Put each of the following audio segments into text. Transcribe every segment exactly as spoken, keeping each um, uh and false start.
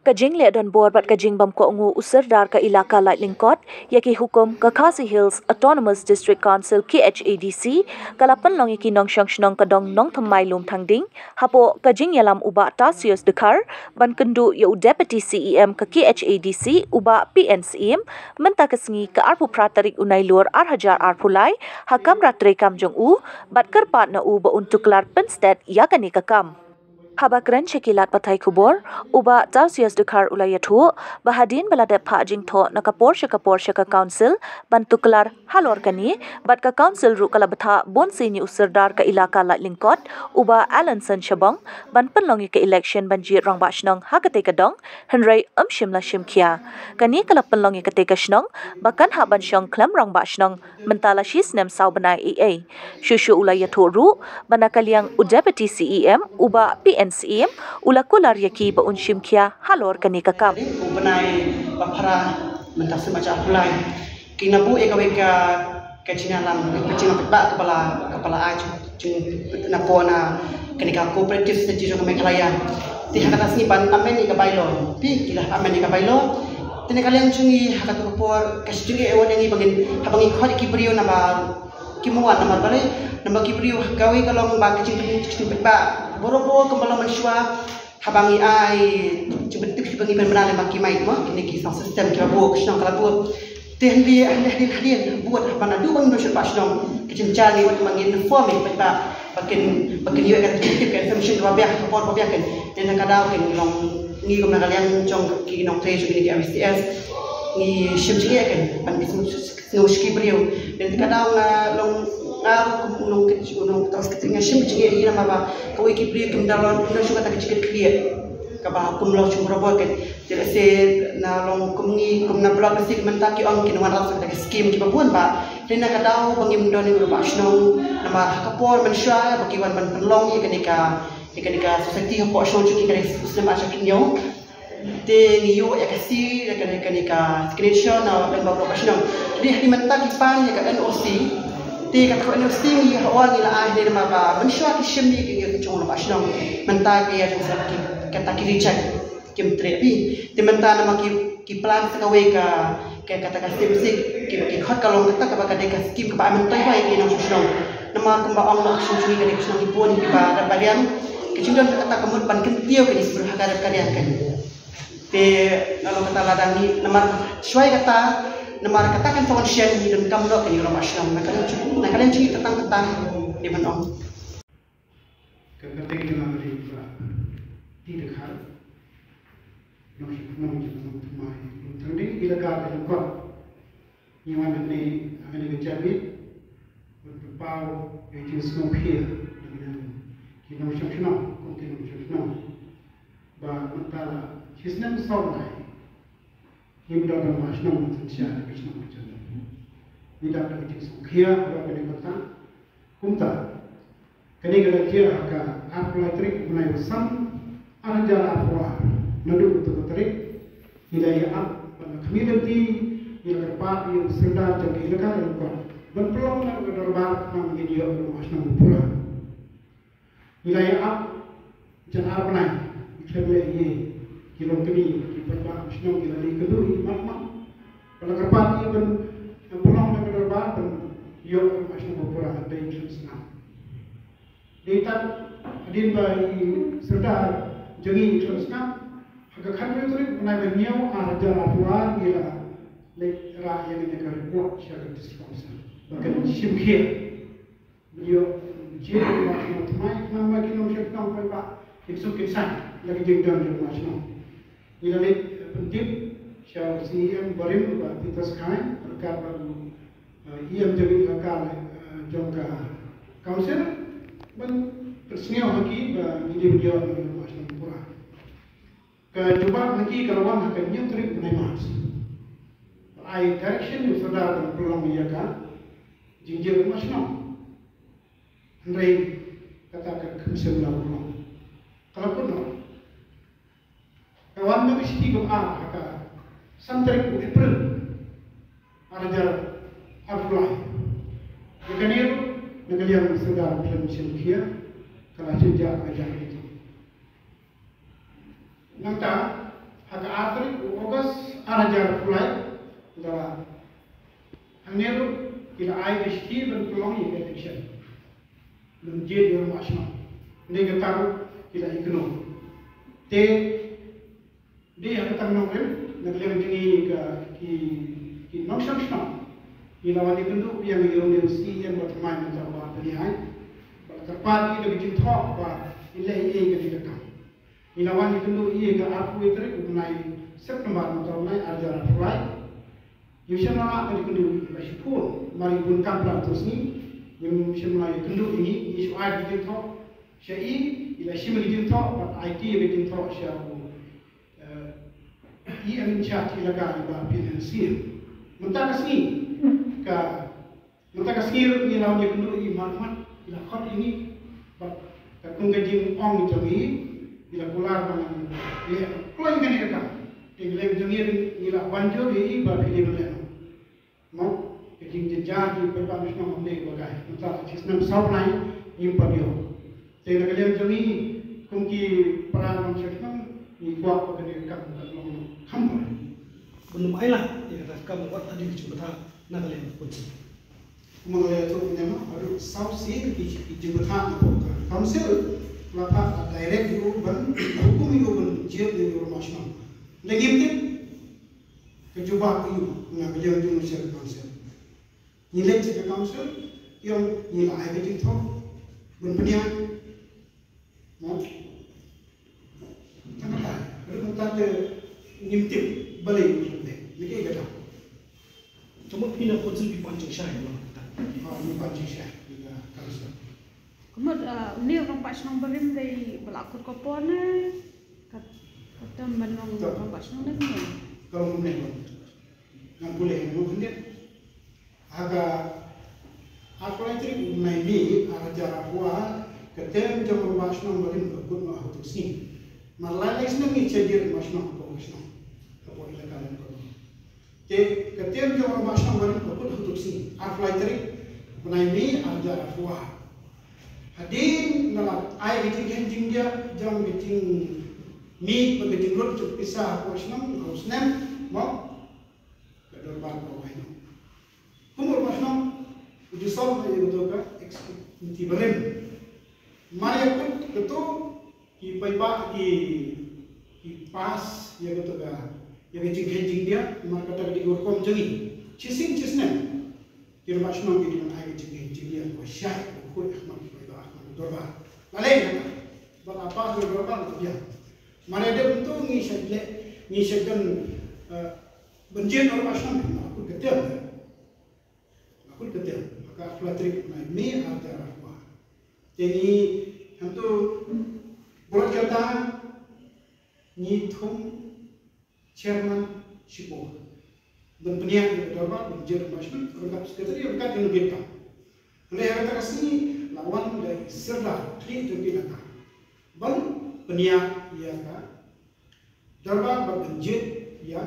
Ka jingleh donbor bad ka jingbymkohnguh u Sirdar ka Elaka Laitlyngkot ïa ki hukum ka Khasi Hills Autonomous District Council, K H A D C, ka la pynlong ïa ki nongshong shnong ka dong Nongthymmai Lumthangding hapoh ka jingïalam u Bah Tarsius Dkhar ban kynduh ïa u Deputy C E M ka K H A D C, u Bah P N Syiem, mynta ka sngi ka arphew phra tarik u Nailur ar hajar arphew lai, ha kamra treikam jong u, bad kyrpad na u ba un tuklar pynstet ïa kane ka kam. Haba kren sha ki lad pathai khubor, u Bah Tarsius Dkhar u la ïathuh ba hadien ba la dep phah jingthoh na ka por sha ka por sha ka council ban tuklar halor kane, bad ka council ruh ka la bthah bun sien ïa u Sirdar ka Elaka Laitlyngkot, u Bah Alanson Shabong, ban pynlong ïa ka election ban jied rangbah shnong ha katei ka dong, hynrei ym shym la shim khia. Kane ka la pynlong ïa katei ka shnong ba kan hap ban shong khlem rangbah shnong mynta la shi snem saw bnai ei ei. Shuh shuh u la ïathuh ruh ba na ka liang u Deputy C E M, u Bah P N Syiem, u la kular ïa ki ba un shim khia halor kane ka kam. U bnai ba phra mynta snem hajar arphew lai, ki na buh ïa kawei ka, ka jingïalam, ka jingïalam paidbah kaba la, kaba la ai jingnapoh na kane ka Cooperative Society jong ka Meghalaya. Te ha kata sngi ban amend ïa ka bylaw. Te ki la amend ïa ka bylaw. Te na ka liang jong ngi ha katu ka por ka jingeh wan ïa ngi ba ngin, haba ngi khot ïa ki briew namar kim wan namar balei, namar ki briew ha kawei ka long ba ka jingpynim ka jingpynim ba bor bor kumba long mynshuwa. Haba ngi ai jingpyntip shuh ba ngi pynbna lem bad ki mic mo, kine ki sound system kiba buh, ka shnong ka la buh. Te hynrei hadien hadien hadien bud haba naduh ba ngim don shuh ba shnong, ka jynjar ngi wat ba ngin inform ïa ki paidbah ba kin, ba kin ïoh ïa ka jingtip, ka information kaba biang, ka khubor kaba biang kan. Te na ka daw kan long ngi kum na ka liang jong ki nongtrei jong kine ki M S T S ngi shim jingeh kan ban sngew sha ki briew. Te na ka daw nga long nga ruh kum u nongkit, u nongkit, nga shim jingeh ïa namar ba kawei ki briew kim da long, kim da shu kata ka jingkit khlieh kaba kum long shu bor bor kan. Te lehse na long kum ngi, kum na block lehse mynta ki ong kin wanrah sa kata ka skim kiba bun ba. Te na ka daw ba ngim don ïa u rangbah shnong namar ha ka por mynshuwa ba ki wan ban pynlong ïa kane ka, ïa kane ka society hapoh shnong jong ngi ka dei u snem ar hajar khathynñiew. Te ngi ïoh ïa ka seal, ïa kane, kane ka signature na lyngba u rangbah shnong. Te hadien mynta ki pan ïa ka N O C. Te kata ka N O C ngi ha wan ngi la ai ne namar ba mynshuwa ki shim ïa ka, ïa ka jong u rangbah shnong. Mynta ka ïa jong sa ki, kata ki reject. Kim treh phi. Te mynta namar ki, ki plan sa kawei ka, ka, kata ka skim, ki, ki khot ka long kata kaba ka dei ka skim kaba ai myntoi bha ïa ki nongshong shnong. Namar kumba ong, nongshong shnong ka dei ka shnong kaba bun kiba rep ba riang. Ka jingdon kata ka mut ban kyntiew kane sngewbha ha ka rep ka riang kane. Te na long kata lada ngi namar shuwa ïa kata, namar kata kan sa wan shen ngi donkam noh kane u rangbah shnong. Na ka liang jong, na ka liang jong ngi kata, kata dei ban ong. Ka kyrteng jong nga ka dei Bah T. Dkhar. Nongshong shnong jong Nongthymmai Lumthangding, Elaka Laitlyngkot. Ngi wan hangne ha kane ka jaka ban pynpaw ïa ka jingsngewkhia na ki nongshong shnong, kum ki nongshong shnong. Ba mynta la shi snem saw bnai ngim don rangbah shnong ban synshar ïa ka shnong ka jong ngi. Ngi dap da ka jingsngewkhia halor kane ka bynta. Kumta, kane ka la jia ha ka arphew lai tarik u bnai ba san, ar hajar arphew ar. Naduh kata ka tarik ngi la ïa ap ban khmih lynti, ngi la kyrpad ïa u Sirdar jong ka Elaka Laitlyngkot ban pynlong na ka dorbar khnang ba ngin ïoh rangbah shnong ba pura. Ngi la ïa ap jan ar bnai, ngi khlem leh ei ei. Ki longkmie, ki paidbah shnong ki la leit kynduh ïa i mat mat. Ba la kyrpad ïa ban pynlong na ka dorbar ban ïoh rangbah shnong ba pura, dei khlem sngap. Dei tad hadien ba i Sirdar jong ngi khlem sngap, ha ka khathynñiew tarik bnai ba hynñiew ar hajar arphew ar ngi la leit rah ïa kane ka report sha ka District Council ba kan shim khia. Ïoh, jied rangbah shnong thymmai khnang ba ki nongshong shnong paidbah kin suk kin saiñ ïa ka jingdon jong rangbah shnong. Ngi la leit, eh, pyntip sha u C E M barim Bah Peter Sky, ryngkat bad u, eh, E M jong ka, eh, jong ka council ban pynsngew ha ki ba ngi dei ban ïoh rangbah shnong pura. Ka jubab na ki ka la wan ha ka hynñiew tarik bnai March. Ba ai direction ïa u Sirdar ban pynlong ïa ka jingjia rangbah shnong. Hynrei kata ka khyndiat la pynlong. Ka la pynlong. Ka wan na ka shithi kaba ar ha ka san tarik u April ar hajar arphew lai. Ïa kane ruh Na ka liang u Sordar Khlem Shemkhia ka la shim jah ka jaka jong ngi. Nangta ha ka ar tarik u August ar hajar arphew lai, la hangne ruh ki la ai ka shithi ban pynlong ïa ka election. Ban jied ïa u rangbah shnong. Ngi ka tarik ki la ïakynduh. Te dei ha ka tang nongrim, na ka liang jong ngi ka ki, ki nongshong shnong, ngi la wan ïakynduh biang ïa une u C E M ba thymmai mynta ba pynïaid. Ba la kyrpad ïa ka jingthoh ba in leh ïa kane ka kam. Ngi la wan ïakynduh ïa ka arphew tarik u bnai September mynta u bnai ar hajar arphew lai. Ngim shym la lah ban ïakynduh ïa i ba shiphew, namar i bun kam pla tu sngi. Ngim shym la ïakynduh ïa i, i shu ai ka jingthoh sha i, i la shim ka jingthoh bad ai ka jingthoh sha u, eh, i in charge elaka i Bah P N N Syiem. Mynta ka sngi ka, mynta ka sngi ruh ngi la wan ïakynduh ïa i, mat mat i la khot ïa ngi. Bad katkum ka jingong jong i, i la kular ba ngan leh kloi kane ka kam. Te ngi leh jong ngi, ngi la wan jur ïa i ba phi dei ban leh noh. Mo, ka jingjynjar jong ki paidbah nongshong kam dei ba kai. Mynta la shi snem saw bnai ngim pat ïoh. Te na ka liang jong ngi kum ki para nongshong shnong ngi kwah ba kane ka kam kan long kham bha. Bun ym ailad ïa kata ka kam, wat la dei ka jingbthah na ka liang ka pynshai. Kumba nga la ïathuh mynne mo, haduh saw sien ki, ki jingbthah na ka council la phah direct ïa u ban hukum ïa u ban jied ïa u rangbah shnong. Lei ngim tip ka jubab ïa u na ka liang jong u sha ka council. Ngi leit sha ka council, ïa ngi la ai ka jingthoh ban pynïaid. Mo? Tang kata, ruh mynta te ngim tip balei ngim tip. Ngi ki kata. Te mo phi na council phi pan jingshai mo kata. Ha, ngi pan jingshai na council. Ka mut, ah, une u rangbah shnong barim dei ba la kut ka por ne? Kat, katta ban long rangbah shnong ne? Ka long kumne. Ngan pule mo khyndiat. Ha ka arphew lai tarik u bnai May ar hajar arphew ar, ka term jong u rangbah shnong barim ka kut noh ha kato ka sngi. Mar lai lai snem ngi shu jied rangbah shnong hapoh ka shnong, hapoh elaka lem ka. Te ka term jong u rangbah shnong barim ka kut ha kato ka sngi, arphew lai tarik u bnai May ar hajar arphew ar. Hadien ba la ai ka jingkheiñ jingdiah jong ka jingmih bad ka jinglut jong ka pisa hapoh shnong ha u snem, mo, ka dorbar ka wai noh. Kum u rangbah shnong u ju solve ïa kato ka executive committee barim. Mar ïa kut kato ki paidbah ki, ki pass ïa kato ka, ïa ka jingkheiñ jingdiah, mar kata ka dei ka rukom jong ngi. Shisien shisnem ki rangbah shnong ki dei ban ai ka jingkheiñ jingdiah kaba shai kaba khuid ha khmat ki paidbah ha khmat ka dorbar. La leh kata. Ba la pass ïa ka dorbar ka biang. Mar ïa dep mynta ngi shait leh, ngi shait don, eh, ban jied rangbah shnong, la kut ka term. La kut ka term ha ka arphew lai tarik u bnai May ar hajar arphew ar. Te ngi hangto, bad kata ngi thung chairman shipor ban pynïaid ïa ka dorbar, ban jied rangbah shnong, ryngkat secretary, ryngkat ïa u delegate. Hynrei ha kata ka sngi la wan da i Sordar khlieh jong ki elaka ban pynïaid ïa ka dorbar bad ban jied ïa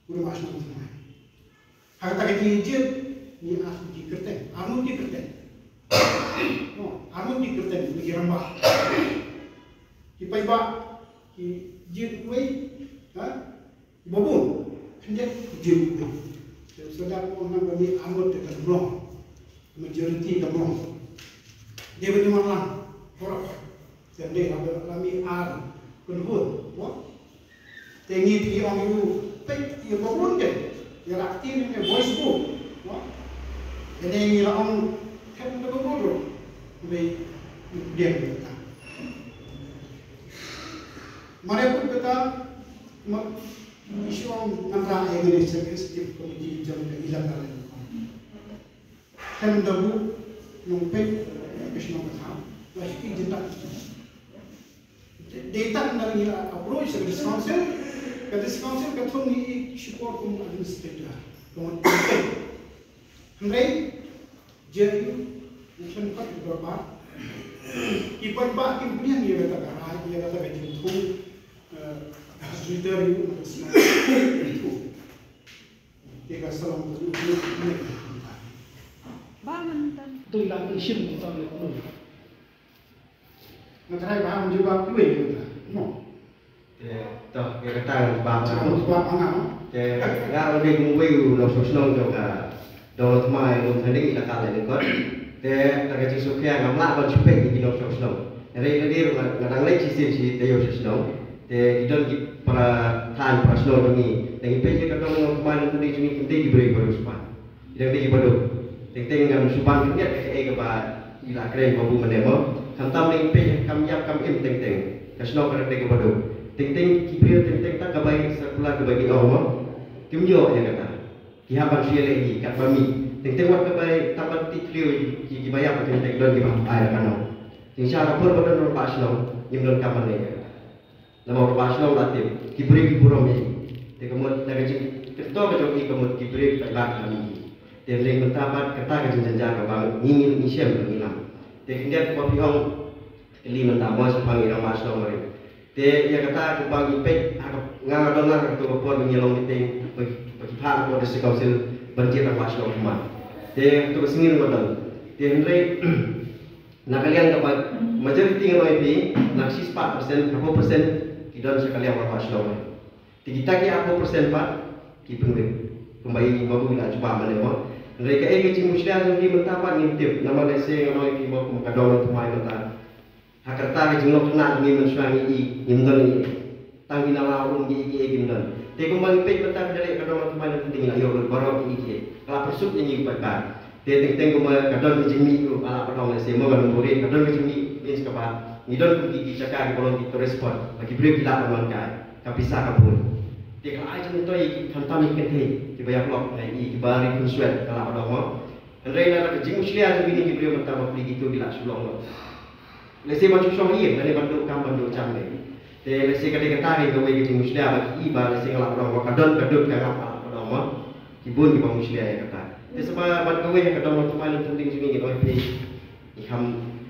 u rangbah shnong thymmai. Ha kata ka jingjied ngi ar ngut ki kyrteng, ar ngut ki kyrteng. No, ar ngut ki kyrteng na ki rangbah. Ki paidbah ki jied uwei, ha? Kiba bun khyndiat ki jied uwei. Te u Sordar u ong ba ngi ar ngut te kan long. Majority ka long. Dei ban ïa man lang baroh. Te ym dei la, la mih ar kynhun, mo? Te ngi te ngi ong ïa u, peit ïa ba bun te. Ïa la kti ne voice vote, mo? Ïa ne ngi la ong them da ba bun ruh. Dei ngi pdiang ïa kata. Mar ïa kut kata, mo, ngi shu ong ngan rah ïa kane sha ka executive committee jong ka elaka. Khlem da buh nongpeit ka shnong ka thaw, la shu i jingtang. Dei tang da ngi la approach ka district council, ka district council ka thung ngi i shipor kum administrator. Ka mut nongpeit. Hynrei jia ïa u, ngi khlem pat ïa u dorbar. Ki paidbah kim pdiang ïa kata ka rai, ïa kata ka jingthung, eh, administrator ïa u, na ka shnong. Te ka shnong ka jingthung. Ba mynta. Tui lang i shim ni tong ni. Nga trai ba am jubab kiwei kita. No. Te to, ïa kata ngan jubab. Sa mo jubab anga no. Te nga ong dei kum wei u nongshong shnong jong ka dong Thymmai Lumthangging ïa ka leh lyngkot. Te ta ka jingsngewkhia ngam lah ban shu peit ïa ki nongshong shnong. Hynrei lada nga dang leit shisien shi taïew sha shnong. Te ki don ki para thaiñ para shnong jong ngi. Te ngi peit ïa ka dong Thymmai Lumthangging jong ngi kim dei ki briew ba riewspah. Ki dang dei kiba duk. Teng teng ngan shu ban khyndiat ïa kaei kaba i la kren ba bun mynne mo. Khamtam ngi peit kam ïap kam im teng teng. Ka shnong ka dang dei kaba duk. Teng teng ki briew teng teng tang kaba i circular kaba i ong mo. Kim ïoh ïa kata. Ki hap ban shu ïaleh hi katba mih. Teng teng wat kaba i tang ban tip thliew ïa ki kiba ïap teng teng don kiba hap ai la ka nong. Jingshisha ka por ba don rangbah shnong ngim donkam ban leh ïa kata. Namar ba shnong la tip ki briew ki burom ïa i. Te ka mut na ka jingkyntu ka jong i ka mut ki briew ki paidbah ki la mih ïa i. Te hynrei mynta pat kata ka jingjynjar kaba ngi ngim shem ba ngi nam. Te khyndiat kaba phi ong kylli mynta mo shaphang i rangbah shnong barim. Te ïa kata kaba ngi peit ha ka, nga nga don lang ha kato ka por ba ngi long meeting ba ki, ba ki phah na ka district council ban jied rangbah shnong kumne. Te kato ka sngi ruh nga don. Te hynrei Na ka liang kaba majority ngan ong ïa phi, na ka shispah percent, arphew percent ki don sha ka liang rangbah shnong. Te kita ki arphew percent pat ki pynwit. Kumba i Babu i la jubab mynne mo. Hynrei kaei ka jingmushlia jong ngi mynta pat ngim tip. Namar lehse ngan ong ïa phi mo kum ka dong Thymmai mynta. Ha ka rta ka jinglong khynnah jong ngi mynshuwa ngi i, ngim don i. Tang ki nala um ki i ki i kim don. Te kumba ngi peit mynta phi da leh ka dong Thymmai Lumthangging ngi la ïoh lut baroh ki i ki i. Ka la pyrsuk ïa ngi u paidbah. Te teng teng kumba ka don ka jingmih ruh nga lah ban ong lehse mo ka dong Buhrieh ka don ka jingmih means kaba ngi don kum ki ki jaka kiba long ki tourist spot ba ki briew ki lah ban wan kai. Ka pisa ka bun. Te ka la ai jingmyntoi ïa ki khamtam ïa ki kynthei kiba ïakhun ïa i kiba ri khun swet ka lah ban ong mo. Hynrei na ka jingmushlia jong ngi ki briew mynta ba phi kito ki lah shu long mo. Lehse ban shu shong ïing lane ban duh kam ban duh jam dei. Te lehse ka dei kata ka dei kawei ka jingmushlia ba ki i ba lehse nga lah ban ong ba ka don ka dud ka ngap nga lah ban ong mo. Ki bun kiba mushlia ïa kata. Te sa ba ban kawei ka dong Thymmai Lumthangging jong ngi ngi ong phi. Ngi kham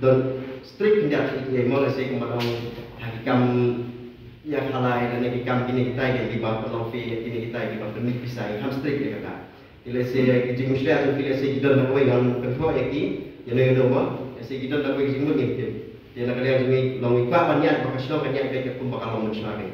don strict khyndiat ïa ki mo lehse kumba ong ha ki kam ïa khalai lane ki kam kine kitai kiba pynlong phi ïa kine kitai kiba pynmih pisa ngi kham strict ïa kata. Te lehse ki jingmushlia jong ki lehse ki don na kawei ngan kynthoh ïa ki ïa no ïa no mo. Lehse ki don na kawei ki jingmut ngim tip. Te na ka liang jong ngi long ngi kwah ban ïaid ba ka shnong kan ïaid beit katkum ba ka long mynshuwa kein.